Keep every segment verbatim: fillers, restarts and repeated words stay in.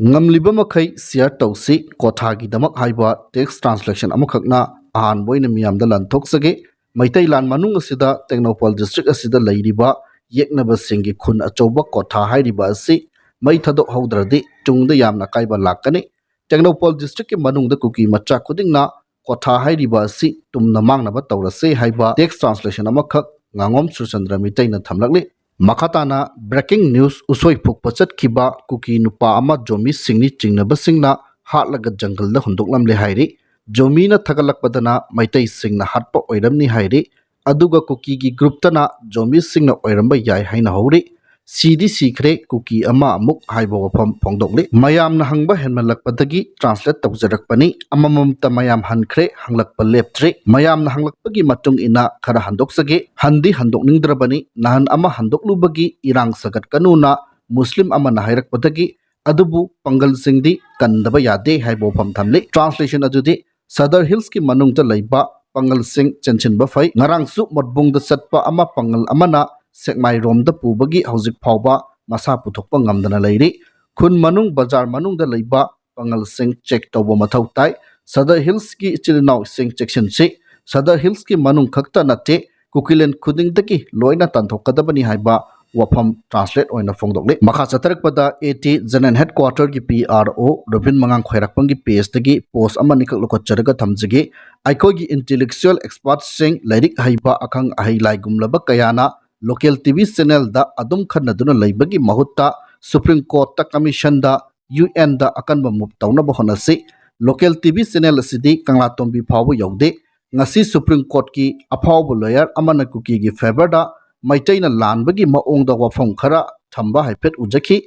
ꯉꯝꯂꯤꯕ ꯃꯈꯩ share ꯇꯧꯁꯤ꯫ ꯀꯣꯊꯥꯒꯤꯗꯃꯛ ꯍꯥꯏꯕ text translation ꯑꯃꯈꯛꯅ ꯑꯍꯥꯟꯕ ꯑꯣꯏꯅ ꯃꯤꯌꯥꯝꯗ ꯂꯥꯟꯊꯣꯛꯆꯒꯦ꯫ ꯃꯩꯇꯩ ꯂꯥꯟ ꯃꯅꯨꯡ ꯑꯁꯤꯗ ꯇꯦꯡꯅꯧꯄꯜ district ꯑꯁꯤꯗ ꯂꯩꯔꯤꯕ ꯌꯦꯛꯅꯕꯁꯤꯡꯒꯤ ꯈꯨꯟ ꯑꯆꯧꯕ ꯀꯣꯊꯥ ꯍꯥꯏꯔꯤꯕ ꯑꯁꯤ ꯃꯩ ꯊꯥꯗꯣꯛꯍꯧꯗ꯭ꯔꯗꯤ ꯇꯨꯡꯗ ꯌꯥꯝꯅ ꯑꯀꯥꯏꯕ ꯂꯥꯛꯀꯅꯤ꯫ ꯇꯦꯡꯅꯧꯄꯜ districtꯀꯤ ꯃꯅꯨꯡꯗ ꯀꯨꯀꯤ ꯃꯆꯥ ꯈꯨꯗꯤꯡꯅ ꯀꯣꯊꯥ ꯍꯥꯏꯔꯤꯕ ꯑꯁꯤ ꯇꯨꯝꯅ ꯃꯥꯡꯅꯕ ꯇꯧꯔꯁꯦ ꯍꯥꯏꯕ text translation ꯑꯃꯈꯛ ꯉꯥꯉꯣꯝ ꯁꯨꯔꯆꯟꯗ꯭ꯔ ꯃꯤꯇꯩꯅ ꯊꯝꯂꯛꯂꯤ꯫ ꯃꯈꯥ ꯇꯥꯅ breaking news, ꯎꯁꯣꯏ ꯐꯨꯛꯄ ꯆꯠꯈꯤꯕ ꯀꯨꯀꯤ ꯅꯨꯄꯥ ꯑꯃ ꯖꯣꯃꯤꯁꯤꯡꯅꯤ ꯆꯤꯡꯅꯕꯁꯤꯡꯅ ꯍꯥꯠꯂꯒ ꯖꯪꯒꯜꯗ ꯍꯨꯟꯗꯣꯛꯂꯝꯂꯦ ꯍꯥꯏꯔꯤ꯫ ꯖꯣꯃꯤꯅ ꯊꯥꯒꯠꯂꯛꯄꯗꯅ ꯃꯩꯇꯩꯁꯤꯡꯅ ꯍꯥꯠꯄ ꯑꯣꯏꯔꯝꯅꯤ ꯍꯥꯏꯔꯤ꯫ ꯑꯗꯨꯒ ꯀꯨꯀꯤꯒꯤ groupꯇꯅ ꯖꯣꯃꯤꯁꯤꯡꯅ ꯑꯣꯏꯔꯝꯕ ꯌꯥꯏ ꯍꯥꯏꯅ ꯍꯧꯔꯤ꯫ ꯁꯤꯗꯤ ꯁꯤꯈ꯭ꯔꯦ, ꯀꯨꯀꯤ ꯑꯃ ꯑꯃꯨꯛ ꯍꯥꯏꯕ ꯋꯥꯐꯝ ꯐꯣꯡꯗꯣꯛꯂꯤ꯫ ꯃꯌꯥꯝꯅ ꯍꯪꯕ ꯍꯦꯟꯃꯜꯂꯛꯄꯗꯒꯤ translate ꯇꯧꯖꯔꯛꯄꯅꯤ꯫ ꯑꯃꯃꯝꯇ ꯃꯌꯥꯝ ꯍꯟꯈ꯭ꯔꯦ, ꯍꯪꯂꯛꯄ ꯂꯦꯞꯇ꯭ꯔꯤ꯫ ꯃꯌꯥꯝꯅ ꯍꯪꯂꯛꯄꯒꯤ ꯃꯇꯨꯡ ꯏꯟꯅ ꯈꯔ ꯍꯟꯗꯣꯛꯆꯒꯦ꯫ ꯍꯟꯗꯤ ꯍꯟꯗꯣꯛꯅꯤꯡꯗ꯭ꯔꯕꯅꯤ꯫ ꯅꯍꯥꯟ ꯑꯃ ꯍꯟꯗꯣꯛꯂꯨꯕꯒꯤ ꯏꯔꯥꯡ ꯁꯥꯒꯠꯀꯅꯨꯅ ꯃꯨꯁꯂꯤꯝ ꯑꯃꯅ ꯍꯥꯏꯔꯛꯄꯗꯒꯤ, ꯑꯗꯨꯕꯨ ꯄꯥꯡꯒꯜꯁꯤꯡꯗꯤ ꯀꯟꯗꯕ ꯌꯥꯗꯦ ꯍꯥꯏꯕ ꯋꯥꯐꯝ ꯊꯝꯂꯤ꯫ Translation ꯑꯗꯨꯗꯤ, ꯁꯗꯔ ꯍꯤꯜꯁꯀꯤ ꯃꯅꯨꯡꯗ ꯂꯩꯕ ꯄꯥꯡꯒꯜꯁꯤꯡ ꯆꯦꯟꯁꯤꯟꯕ ꯐꯩ꯫ ꯉꯔꯥꯡꯁꯨ ꯃꯣꯠꯕꯨꯡꯗ ꯆꯠꯄ ꯑꯃ ꯄꯥꯡꯒꯜ ꯑꯃꯅ ꯁꯦꯛꯃꯥꯏꯔꯣꯝꯗ ꯄꯨꯕꯒꯤ ꯍꯧꯖꯤꯛ ꯐꯥꯎꯕ ꯃꯁꯥ ꯄꯨꯊꯣꯛꯄ ꯉꯝꯗꯅ ꯂꯩꯔꯤ꯫ ꯈꯨꯟ ꯃꯅꯨꯡ ꯕꯖꯥꯔ ꯃꯅꯨꯡꯗ ꯂꯩꯕ ꯄꯥꯡꯒꯜꯁꯤꯡ check ꯇꯧꯕ ꯃꯊꯧ ꯇꯥꯏ꯫ ꯁꯗꯔ ꯍꯤꯜꯁꯀꯤ ꯏꯆꯤꯜ ꯏꯅꯥꯎꯁꯤꯡ ꯆꯦꯛꯁꯤꯟꯁꯤ꯫ ꯁꯗꯔ ꯍꯤꯜꯁꯀꯤ ꯃꯅꯨꯡ ꯈꯛꯇ ꯅꯠꯇꯦ, ꯀꯨꯀꯤꯂꯦꯟ ꯈꯨꯗꯤꯡꯗꯒꯤ ꯂꯣꯏꯅ ꯇꯥꯟꯊꯣꯛꯀꯗꯕꯅꯤ ꯍꯥꯏꯕ ꯋꯥꯐꯝ translate ꯑꯣꯏꯅ ꯐꯣꯡꯗꯣꯛꯂꯤ꯫ ꯃꯈꯥ ꯆꯠꯊꯔꯛꯄꯗ AT General Headquarterꯒꯤ PRO ꯔꯣꯕꯤꯟ ꯃꯉꯥꯡ ꯈ꯭ꯋꯥꯏꯔꯥꯛꯄꯝꯒꯤ pageꯇꯒꯤ post ꯑꯃꯅꯤꯈꯛ ꯂꯧꯈꯠꯆꯔꯒ ꯊꯝꯖꯒꯦ꯫ ꯑꯩꯈꯣꯏꯒꯤ intellectual expertꯁꯤꯡ, ꯂꯥꯏꯔꯤꯛ ꯍꯩꯕ ꯑꯈꯪ ꯑꯍꯩ ꯂꯥꯏꯒꯨꯝꯂꯕ ꯀꯌꯥꯅ local TV channelꯗ ꯑꯗꯨꯝ ꯈꯟꯅꯗꯨꯅ ꯂꯩꯕꯒꯤ ꯃꯍꯨꯠꯇ Supreme Courtꯇ, Commissionꯗ, UNꯗ ꯑꯀꯟꯕ move ꯇꯧꯅꯕ ꯍꯣꯠꯅꯁꯤ꯫ Local TV channel ꯑꯁꯤꯗꯤ ꯀꯪꯂꯥꯇꯣꯝꯕꯤ ꯐꯥꯎꯕ ꯌꯧꯗꯦ꯫ ꯉꯁꯤ Supreme Courtꯀꯤ ꯑꯐꯥꯎꯕ lawyer ꯑꯃꯅ ꯀꯨꯀꯤꯒꯤ favourꯗ ꯃꯩꯇꯩꯅ ꯂꯥꯟꯕꯒꯤ ꯃꯑꯣꯡꯗ ꯋꯥꯐꯝ ꯈꯔ ꯊꯝꯕ ꯍꯥꯏꯐꯦꯠ ꯎꯖꯈꯤ꯫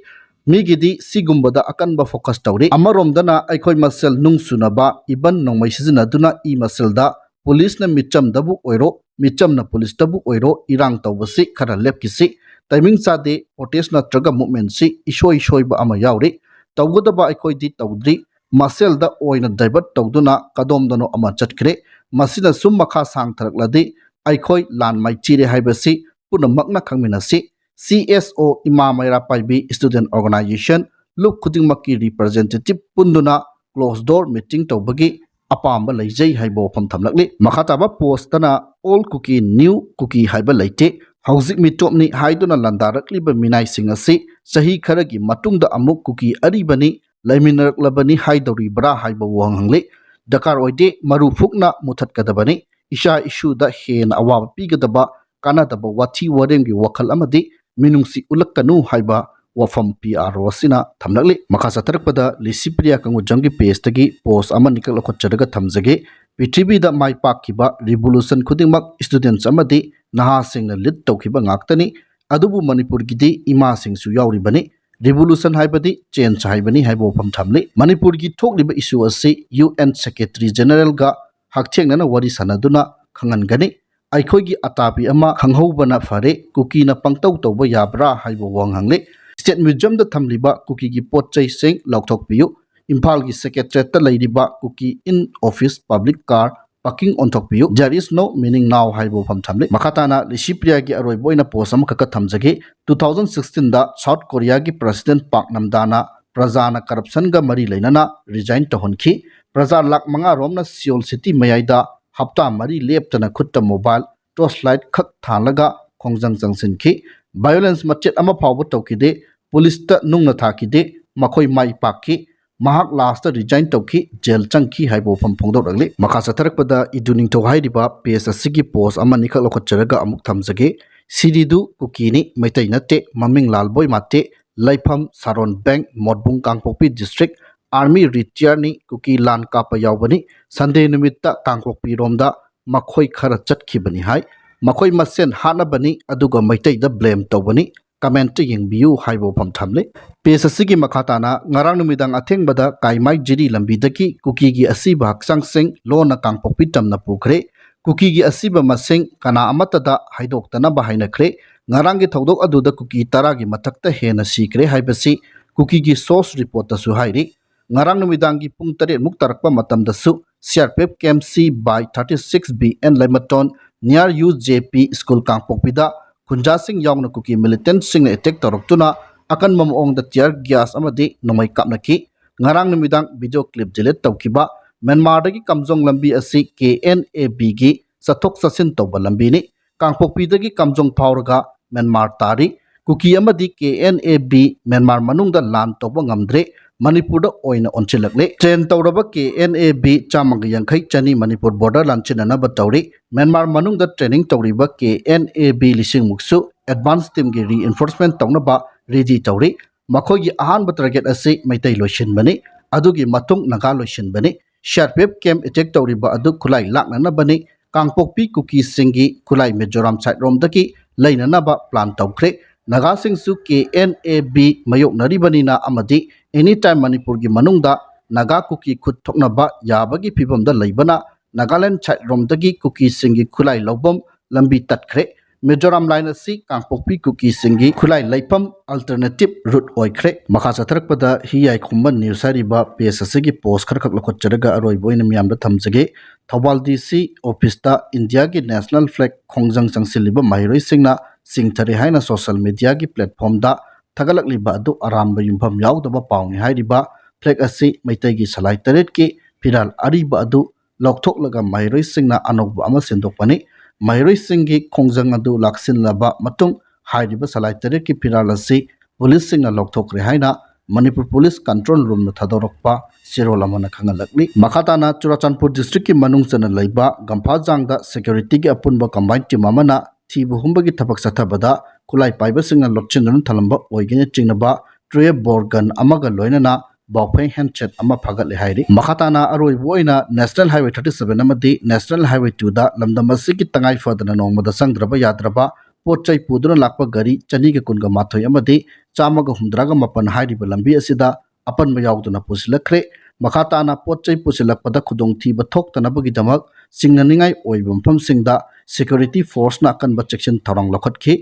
ꯃꯤꯒꯤꯗꯤ ꯁꯤꯒꯨꯝꯕꯗ ꯑꯀꯟꯕ focus ꯇꯧꯔꯤ꯫ ꯑꯃꯔꯣꯝꯗꯅ ꯑꯩꯈꯣꯏ ꯃꯁꯦꯜ ꯅꯨꯡ ꯁꯨꯅꯕ even ꯅꯣꯡꯃꯩ ꯁꯤꯖꯤꯟꯅꯗꯨꯅ ꯏ ꯃꯁꯦꯜꯗ policeꯅ ꯃꯤꯆꯝꯗꯕꯨ ꯑꯣꯏꯔꯣ, ꯃꯤꯆꯝꯅ policeꯇꯕꯨ ꯑꯣꯏꯔꯣ, ꯏꯔꯥꯡ ꯇꯧꯕꯁꯤ ꯈꯔ ꯂꯦꯞꯈꯤꯁꯤ꯫ Timing ꯆꯥꯗꯦ, protest ꯅꯠꯇ꯭ꯔꯒ movementꯁꯤ ꯏꯁꯣꯏ ꯁꯣꯏꯕ ꯑꯃ ꯌꯥꯎꯔꯤ꯫ ꯇꯧꯒꯗꯕ ꯑꯩꯈꯣꯏꯗꯤ ꯇꯧꯗ꯭ꯔꯤ, ꯃꯁꯦꯜꯗ ꯑꯣꯏꯅ divert ꯇꯧꯗꯨꯅ ꯀꯗꯣꯝꯗꯅꯣ ꯑꯃ ꯆꯠꯈ꯭ꯔꯦ꯫ ꯃꯁꯤꯅ ꯁꯨꯝ ꯃꯈꯥ ꯁꯥꯡꯊꯔꯛꯂꯗꯤ ꯑꯩꯈꯣꯏ ꯂꯥꯟ ꯃꯥꯏꯊꯤꯔꯦ ꯍꯥꯏꯕꯁꯤ ꯄꯨꯝꯅꯃꯛꯅ ꯈꯪꯃꯤꯟꯅꯁꯤ꯫ CSO ꯏꯃꯥ ꯃꯩꯔꯥ ꯄꯥꯏꯕꯤ Student Organisation, ꯂꯨꯞ ꯈꯨꯗꯤꯡꯃꯛꯀꯤ representative ꯄꯨꯟꯗꯨꯅ closed door meeting ꯇꯧꯕꯒꯤ ꯑꯄꯥꯝꯕ ꯂꯩꯖꯩ ꯍꯥꯏꯕ ꯋꯥꯐꯝ ꯊꯝꯂꯛꯂꯤ꯫ ꯃꯈꯥ ꯇꯥꯕ post ꯇꯅ Old Kuki, New Kuki ꯍꯥꯏꯕ ꯂꯩꯇꯦ꯫ ꯍꯧꯖꯤꯛ ꯃꯤꯇꯣꯞꯅꯤ ꯍꯥꯏꯗꯨꯅ ꯂꯥꯟꯗꯥꯔꯛꯂꯤꯕ ꯃꯤꯅꯥꯏꯁꯤꯡ ꯑꯁꯤ ꯆꯍꯤ ꯈꯔꯒꯤ ꯃꯇꯨꯡꯗ ꯑꯃꯨꯛ ꯀꯨꯀꯤ ꯑꯔꯤꯕꯅꯤ, ꯂꯩꯃꯤꯟꯅꯔꯛꯂꯕꯅꯤ ꯍꯥꯏꯗꯧꯔꯤꯕ꯭ꯔꯥ ꯍꯥꯏꯕ ꯋꯥꯍꯪ ꯍꯪꯂꯤ꯫ ꯗꯔꯀꯥꯔ ꯑꯣꯏꯗꯦ, ꯃꯔꯨ ꯐꯨꯛꯅ ꯃꯨꯊꯠꯀꯗꯕꯅꯤ꯫ ꯏꯆꯥ ꯏꯁꯨꯗ ꯍꯦꯟꯅ ꯑꯋꯥꯕ ꯄꯤꯒꯗꯕ ꯀꯥꯟꯅꯗꯕ ꯋꯥꯊꯤ ꯋꯥꯔꯦꯝꯒꯤ ꯋꯥꯈꯜ ꯑꯃꯗꯤ ꯃꯤꯅꯨꯡꯁꯤ ꯎꯠꯂꯛꯀꯅꯨ ꯍꯥꯏꯕ ꯋꯥꯐꯝ P R O ꯑꯁꯤꯅ ꯊꯝꯂꯛꯂꯤ꯫ ꯃꯈꯥ ꯆꯠꯊꯔꯛꯄꯗ ꯂꯤꯁꯤꯄ꯭ꯔꯤꯌꯥ ꯀꯪꯒꯨꯖꯝꯒꯤ page ꯇꯒꯤ post ꯑꯃꯅꯤꯈꯛ ꯂꯧꯈꯠꯆꯔꯒ ꯊꯝꯖꯒꯦ꯫ ꯄ꯭ꯔꯤꯊꯤꯕꯤꯗ ꯃꯥꯏ ꯄꯥꯛꯈꯤꯕ revolution ꯈꯨꯗꯤꯡꯃꯛ students ꯑꯃꯗꯤ ꯅꯍꯥꯁꯤꯡꯅ lead ꯇꯧꯈꯤꯕ ꯉꯥꯛꯇꯅꯤ꯫ ꯑꯗꯨꯕꯨ ꯃꯅꯤꯄꯨꯔꯒꯤꯗꯤ ꯏꯃꯥꯁꯤꯡꯁꯨ ꯌꯥꯎꯔꯤꯕꯅꯤ꯫ Revolution ꯍꯥꯏꯕꯗꯤ change ꯍꯥꯏꯕꯅꯤ ꯍꯥꯏꯕ ꯋꯥꯐꯝ ꯊꯝꯂꯤ꯫ ꯃꯅꯤꯄꯨꯔꯒꯤ ꯊꯣꯛꯂꯤꯕ issue ꯑꯁꯤ U N Secretary General ꯒ ꯍꯛꯊꯦꯡꯅꯅ ꯋꯥꯔꯤ ꯁꯥꯟꯅꯗꯨꯅ ꯈꯪꯍꯟꯒꯅꯤ꯫ ꯑꯩꯈꯣꯏꯒꯤ ꯑꯇꯥꯄꯤ ꯑꯃ ꯈꯪꯍꯧꯕꯅ ꯐꯔꯦ, ꯀꯨꯀꯤꯅ ꯄꯪꯇꯧ ꯇꯧꯕ ꯌꯥꯕ꯭ꯔꯥ ꯍꯥꯏꯕ ꯋꯥꯍꯪ ꯍꯪꯂꯤ꯫ State Museum ꯗ ꯊꯝꯂꯤꯕ ꯀꯨꯀꯤꯒꯤ ꯄꯣꯠ ꯆꯩꯁꯤꯡ ꯂꯧꯊꯣꯛꯄꯤꯌꯨ꯫ ꯏꯝꯐꯥꯜꯒꯤ Secretariat ꯇ ꯂꯩꯔꯤꯕ ꯀꯨꯀꯤ in office public car parking ꯑꯣꯟꯊꯣꯛꯄꯤꯌꯨ꯫ There is no meaning now ꯍꯥꯏꯕ ꯋꯥꯐꯝ ꯊꯝꯂꯤ꯫ ꯃꯈꯥ ꯇꯥꯅ ꯂꯤꯁꯤꯄ꯭ꯔꯤꯌꯥꯒꯤ ꯑꯔꯣꯏꯕ ꯑꯣꯏꯅ post ꯑꯃꯈꯛꯀ ꯊꯝꯖꯒꯦ꯫ Two thousand sixteen ꯗ South Korea ꯒꯤ President Park Namda ꯅ ꯄ꯭ꯔꯖꯥꯅ corruption ꯒ ꯃꯔꯤ ꯂꯩꯅꯅ resign ꯇꯧꯍꯟꯈꯤ꯫ ꯄ꯭ꯔꯖꯥ ꯂꯥꯈ ꯃꯉꯥ ꯔꯣꯝꯅ Seoul city ꯃꯌꯥꯏꯗ ꯍꯞꯇꯥ ꯃꯔꯤ ꯂꯦꯞꯇꯅ ꯈꯨꯠꯇ mobile torch light ꯈꯛ ꯊꯥꯜꯂꯒ ꯈꯣꯡꯖꯪ ꯆꯪꯁꯤꯟꯈꯤ꯫ Violence ꯃꯆꯦꯠ ꯑꯃ ꯐꯥꯎꯕ ꯇꯧꯈꯤꯗꯦ꯫ Police ꯇ ꯅꯨꯡꯅ ꯊꯥꯈꯤꯗꯦ꯫ ꯃꯈꯣꯏ ꯃꯥꯏ ꯄꯥꯛꯈꯤ꯫ ꯃꯍꯥꯛ last ꯇ resign ꯇꯧꯈꯤ, jail ꯆꯪꯈꯤ ꯍꯥꯏꯕ ꯋꯥꯐꯝ ꯐꯣꯡꯗꯣꯔꯛꯂꯤ꯫ ꯃꯈꯥ ꯆꯠꯊꯔꯛꯄꯗ ꯏꯗꯨ ꯅꯤꯡꯊꯧ ꯍꯥꯏꯔꯤꯕ page ꯑꯁꯤꯒꯤ post ꯑꯃꯅꯤꯈꯛ ꯂꯧꯈꯠꯆꯔꯒ ꯑꯃꯨꯛ ꯊꯝꯖꯒꯦ꯫ ꯁꯤꯔꯤꯗꯨ ꯀꯨꯀꯤꯅꯤ, ꯃꯩꯇꯩ ꯅꯠꯇꯦ, ꯃꯃꯤꯡ ꯂꯥꯜꯕꯣꯏ ꯃꯥꯠꯇꯦ, ꯂꯩꯐꯝ ꯁꯥꯔꯣꯟ bank, ꯃꯣꯠꯕꯨꯡ, ꯀꯥꯡꯄꯣꯛꯄꯤ district, army retire ꯅꯤ, ꯀꯨꯀꯤ ꯂꯥꯟ ꯀꯥꯞꯄ ꯌꯥꯎꯕꯅꯤ, Sunday ꯅꯨꯃꯤꯠꯇ ꯀꯥꯡꯄꯣꯛꯄꯤꯔꯣꯝꯗ ꯃꯈꯣꯏ ꯈꯔ ꯆꯠꯈꯤꯕꯅꯤ ꯍꯥꯏ꯫ ꯃꯈꯣꯏ ꯃꯁꯦꯟ ꯍꯥꯠꯅꯕꯅꯤ, ꯑꯗꯨꯒ ꯃꯩꯇꯩꯗ blame ꯇꯧꯕꯅꯤ꯫ Comment ꯇ ꯌꯦꯡꯕꯤꯌꯨ ꯍꯥꯏꯕ ꯋꯥꯐꯝ ꯊꯝꯂꯤ꯫ Page ꯑꯁꯤꯒꯤ ꯃꯈꯥ ꯇꯥꯅ ꯉꯔꯥꯡ ꯅꯨꯃꯤꯗꯥꯡ ꯑꯊꯦꯡꯕꯗ ꯀꯥꯏꯃꯥꯏ ꯖꯤꯔꯤ ꯂꯝꯕꯤꯗꯒꯤ ꯀꯨꯀꯤꯒꯤ ꯑꯁꯤꯕ ꯍꯛꯆꯥꯡꯁꯤꯡ ꯂꯣꯟꯅ ꯀꯥꯡꯄꯣꯛꯄꯤ ꯇꯝꯅ ꯄꯨꯈ꯭ꯔꯦ꯫ ꯀꯨꯀꯤꯒꯤ ꯑꯁꯤꯕ ꯃꯁꯤꯡ ꯀꯅꯥ ꯑꯃꯠꯇꯗ ꯍꯥꯏꯗꯣꯛꯇꯅꯕ ꯍꯥꯏꯅꯈ꯭ꯔꯦ꯫ ꯉꯔꯥꯡꯒꯤ ꯊꯧꯗꯣꯛ ꯑꯗꯨꯗ ꯀꯨꯀꯤ ꯇꯔꯥꯒꯤ ꯃꯊꯛꯇ ꯍꯦꯟꯅ ꯁꯤꯈ꯭ꯔꯦ ꯍꯥꯏꯕꯁꯤ ꯀꯨꯀꯤꯒꯤ source report ꯇꯁꯨ ꯍꯥꯏꯔꯤ꯫ ꯉꯔꯥꯡ ꯅꯨꯃꯤꯗꯥꯡꯒꯤ ꯄꯨꯡ ꯇꯔꯦꯠ ꯃꯨꯛ ꯇꯥꯔꯛꯄ ꯃꯇꯝꯗꯁꯨ C R P F Camp C by thirty six B N ꯂꯩꯃꯇꯣꯟ near U J P school ꯀꯥꯡꯄꯣꯛꯄꯤꯗ ꯈꯨꯟꯖꯥꯁꯤꯡ ꯌꯥꯎꯅ ꯀꯨꯀꯤ militant ꯁꯤꯡꯅ attack ꯇꯧꯔꯛꯇꯨꯅ ꯑꯀꯟꯕ ꯃꯑꯣꯡꯗ tear gas ꯑꯃꯗꯤ ꯅꯣꯡꯃꯩ ꯀꯥꯞꯅꯈꯤ꯫ ꯉꯔꯥꯡ ꯅꯨꯃꯤꯗꯥꯡ video clip delete ꯇꯧꯈꯤꯕ ꯃ꯭ꯌꯥꯟꯃꯥꯔꯗꯒꯤ ꯀꯝꯖꯣꯡ ꯂꯝꯕꯤ ꯑꯁꯤ K N A B ꯒꯤ ꯆꯠꯊꯣꯛ ꯆꯠꯁꯤꯟ ꯇꯧꯕ ꯂꯝꯕꯤꯅꯤ꯫ ꯀꯥꯡꯄꯣꯛꯄꯤꯗꯒꯤ ꯀꯝꯖꯣꯡ ꯐꯥꯎꯔꯒ ꯃ꯭ꯌꯥꯟꯃꯥꯔ ꯇꯥꯔꯤ꯫ ꯀꯨꯀꯤ ꯑꯃꯗꯤ K N A B Myanmar ꯃꯅꯨꯡꯗ ꯂꯥꯟ ꯇꯧꯕ ꯉꯝꯗ꯭ꯔꯦ, ꯃꯅꯤꯄꯨꯔꯗ ꯑꯣꯏꯅ ꯑꯣꯟꯁꯤꯜꯂꯛꯂꯦ꯫ Train ꯇꯧꯔꯕ K N A B ꯆꯥꯝꯃꯒ ꯌꯥꯡꯈꯩ ꯆꯅꯤ ꯃꯅꯤꯄꯨꯔ border ꯂꯥꯟꯁꯤꯟꯅꯅꯕ ꯇꯧꯔꯤ꯫ ꯃ꯭ꯌꯥꯟꯃꯥꯔ ꯃꯅꯨꯡꯗ training ꯇꯧꯔꯤꯕ K N A B ꯂꯤꯁꯤꯡꯃꯨꯛꯁꯨ advance teamꯒꯤ reinforcement ꯇꯧꯅꯕ ready ꯇꯧꯔꯤ꯫ ꯃꯈꯣꯏꯒꯤ ꯑꯍꯥꯟꯕ target ꯑꯁꯤ ꯃꯩꯇꯩ ꯂꯣꯏꯁꯤꯟꯕꯅꯤ꯫ ꯑꯗꯨꯒꯤ ꯃꯇꯨꯡ Naga ꯂꯣꯏꯁꯤꯟꯕꯅꯤ꯫ C R P F camp attack ꯇꯧꯔꯤꯕ ꯑꯗꯨ ꯈꯨꯠꯂꯥꯏ ꯂꯥꯛꯅꯅꯕꯅꯤ꯫ ꯀꯥꯡꯄꯣꯛꯄꯤ ꯀꯨꯀꯤꯁꯤꯡꯒꯤ ꯈꯨꯠꯂꯥꯏ ꯃꯤꯖꯣꯔꯥꯝ side ꯔꯣꯝꯗꯒꯤ ꯂꯩꯅꯅꯕ plan ꯇꯧꯈ꯭ꯔꯦ꯫ ꯅꯥꯒꯥꯁꯤꯡꯁꯨ K N A B ꯃꯥꯌꯣꯛꯅꯔꯤꯕꯅꯤꯅ ꯑꯃꯗꯤ anytime ꯃꯅꯤꯄꯨꯔꯒꯤ ꯃꯅꯨꯡꯗ ꯅꯥꯒꯥ ꯀꯨꯀꯤ ꯈꯨꯠ ꯊꯣꯛꯅꯕ ꯌꯥꯕꯒꯤ ꯐꯤꯕꯝꯗ ꯂꯩꯕꯅ ꯅꯥꯒꯥꯂꯦꯟ side ꯔꯣꯝꯗꯒꯤ ꯀꯨꯀꯤꯁꯤꯡꯒꯤ ꯈꯨꯠꯂꯥꯏ ꯂꯧꯐꯝ ꯂꯝꯕꯤ ꯇꯠꯈ꯭ꯔꯦ꯫ ꯃꯤꯖꯣꯔꯥꯝ line ꯑꯁꯤ ꯀꯥꯡꯄꯣꯛꯄꯤ ꯀꯨꯀꯤꯁꯤꯡꯒꯤ ꯈꯨꯠꯂꯥꯏ ꯂꯩꯐꯝ alternative route ꯑꯣꯏꯈ꯭ꯔꯦ꯫ ꯃꯈꯥ ꯆꯠꯊꯔꯛꯄꯗ ꯍꯤ ꯌꯥꯏ ꯈꯨꯝꯕ news ꯍꯥꯏꯔꯤꯕ page ꯑꯁꯤꯒꯤ post ꯈꯔꯈꯛ ꯂꯧꯈꯠꯆꯔꯒ ꯑꯔꯣꯏꯕ ꯑꯣꯏꯅ ꯃꯤꯌꯥꯝꯗ ꯊꯝꯖꯒꯦ꯫ ꯊꯧꯕꯥꯜ D C officeꯇ ꯏꯟꯗꯤꯌꯥꯒꯤ national flag ꯈꯣꯡꯖꯪ ꯆꯪꯁꯤꯜꯂꯤꯕ ꯃꯍꯩꯔꯣꯏꯁꯤꯡꯅ ꯆꯤꯡꯊꯔꯦ ꯍꯥꯏꯅ social mediaꯒꯤ platformꯗ ꯊꯥꯒꯠꯂꯛꯂꯤꯕ ꯑꯗꯨ ꯑꯔꯥꯟꯕ ꯌꯨꯝꯐꯝ ꯌꯥꯎꯗꯕ ꯄꯥꯎꯅꯤ ꯍꯥꯏꯔꯤꯕ flag ꯑꯁꯤ ꯃꯩꯇꯩꯒꯤ ꯁꯂꯥꯏ ꯇꯔꯦꯠꯀꯤ ꯐꯤꯔꯥꯜ ꯑꯔꯤꯕ ꯑꯗꯨ ꯂꯧꯊꯣꯛꯂꯒ ꯃꯍꯩꯔꯣꯏꯁꯤꯡꯅ ꯑꯅꯧꯕ ꯑꯃ ꯁꯤꯟꯗꯣꯛꯄꯅꯤ꯫ ꯃꯍꯩꯔꯣꯏꯁꯤꯡꯒꯤ ꯈꯣꯡꯖꯪ ꯑꯗꯨ ꯂꯥꯛꯁꯤꯜꯂꯕ ꯃꯇꯨꯡ ꯍꯥꯏꯔꯤꯕ ꯁꯂꯥꯏ ꯇꯔꯦꯠꯀꯤ ꯐꯤꯔꯥꯜ ꯑꯁꯤ policeꯁꯤꯡꯅ ꯂꯧꯊꯣꯛꯈ꯭ꯔꯦ ꯍꯥꯏꯅ ꯃꯅꯤꯄꯨꯔ police control roomꯅ ꯊꯥꯗꯣꯔꯛꯄ ꯆꯦꯔꯣꯜ ꯑꯃꯅ ꯈꯪꯍꯜꯂꯛꯂꯤ꯫ ꯃꯈꯥ ꯇꯥꯅ ꯆꯨꯔꯥꯆꯥꯟꯄꯨꯔ districtꯀꯤ ꯃꯅꯨꯡ ꯆꯟꯅ ꯂꯩꯕ ꯒꯝꯐꯥꯖꯥꯡꯗ securityꯒꯤ ꯑꯄꯨꯟꯕ combined team ꯑꯃꯅ ꯊꯤꯕ ꯍꯨꯝꯕꯒꯤ ꯊꯕꯛ ꯆꯠꯊꯕꯗ ꯈꯨꯠꯂꯥꯏ ꯄꯥꯏꯕꯁꯤꯡꯅ ꯂꯣꯠꯁꯤꯟꯗꯨꯅ ꯊꯝꯂꯝꯕ ꯑꯣꯏꯒꯅꯤ ꯆꯤꯡꯅꯕ twelve bore gun ꯑꯃꯒ ꯂꯣꯏꯅꯅ ꯕꯥꯎꯐꯩ handset ꯑꯃ ꯐꯥꯒꯠꯂꯦ ꯍꯥꯏꯔꯤ꯫ ꯃꯈꯥ ꯇꯥꯅ ꯑꯔꯣꯏꯕ ꯑꯣꯏꯅ National Highway thirty seven ꯑꯃꯗꯤ National Highway twoꯗ ꯂꯝꯗꯝ ꯑꯁꯤꯒꯤ ꯇꯉꯥꯏ ꯐꯗꯅ ꯅꯣꯡꯃꯗ ꯆꯪꯗ꯭ꯔꯕ ꯌꯥꯗ꯭ꯔꯕ ꯄꯣꯠ ꯆꯩ ꯄꯨꯗꯨꯅ ꯂꯥꯛꯄ ꯒꯥꯔꯤ ꯆꯅꯤꯒ ꯀꯨꯟꯒ ꯃꯥꯊꯣꯏ ꯑꯃꯗꯤ ꯆꯥꯝꯃꯒ ꯍꯨꯝꯗ꯭ꯔꯥꯒ ꯃꯥꯄꯟ ꯍꯥꯏꯔꯤꯕ ꯂꯝꯕꯤ ꯑꯁꯤꯗ ꯑꯄꯟꯕ ꯌꯥꯎꯗꯅ ꯄꯨꯁꯤꯜꯂꯛꯈ꯭ꯔꯦ꯫ ꯃꯈꯥ ꯇꯥꯅ ꯄꯣꯠ ꯆꯩ ꯄꯨꯁꯤꯜꯂꯛꯄꯗ ꯈꯨꯗꯣꯡꯊꯤꯕ ꯊꯣꯛꯇꯅꯕꯒꯤꯗꯃꯛ ꯆꯤꯡꯅꯅꯤꯡꯉꯥꯏ ꯑꯣꯏꯕ ꯃꯐꯝꯁꯤꯡꯗ security forceꯅ ꯑꯀꯟꯕ ꯆꯦꯛꯁꯤꯟ ꯊꯧꯔꯥꯡ ꯂꯧꯈꯠꯈꯤ꯫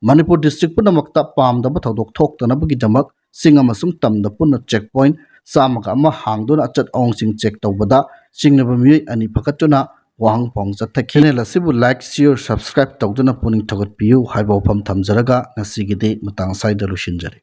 ꯃꯅꯤꯄꯨꯔ district ꯄꯨꯝꯅꯃꯛꯇ ꯄꯥꯝꯗꯕ ꯊꯧꯗꯣꯛ ꯊꯣꯛꯇꯅꯕꯒꯤꯗꯃꯛ ꯆꯤꯡ ꯑꯃꯁꯨꯡ ꯇꯝꯗ ꯄꯨꯟꯅ check point ꯆꯥꯝꯃꯒ ꯑꯃ ꯍꯥꯡꯗꯨꯅ ꯑꯆꯠ ꯑꯋꯣꯡꯁꯤꯡ check ꯇꯧꯕꯗ ꯆꯤꯡꯅꯕ ꯃꯤꯑꯣꯏ ꯑꯅꯤ ꯐꯒꯠꯇꯨꯅ ꯋꯥꯍꯪ ꯄꯥꯎꯍꯪ ꯆꯠꯊꯈꯤ꯫ Channel ꯑꯁꯤꯕꯨ like, share, subscribe ꯇꯧꯗꯨꯅ ꯄꯨꯛꯅꯤꯡ ꯊꯧꯒꯠꯄꯤꯌꯨ ꯍꯥꯏꯕ ꯋꯥꯐꯝ ꯊꯝꯖꯔꯒ ꯉꯁꯤꯒꯤꯗꯤ ꯃꯇꯥꯡ ꯑꯁ꯭ꯋꯥꯏꯗ ꯂꯣꯏꯁꯤꯟꯖꯔꯦ꯫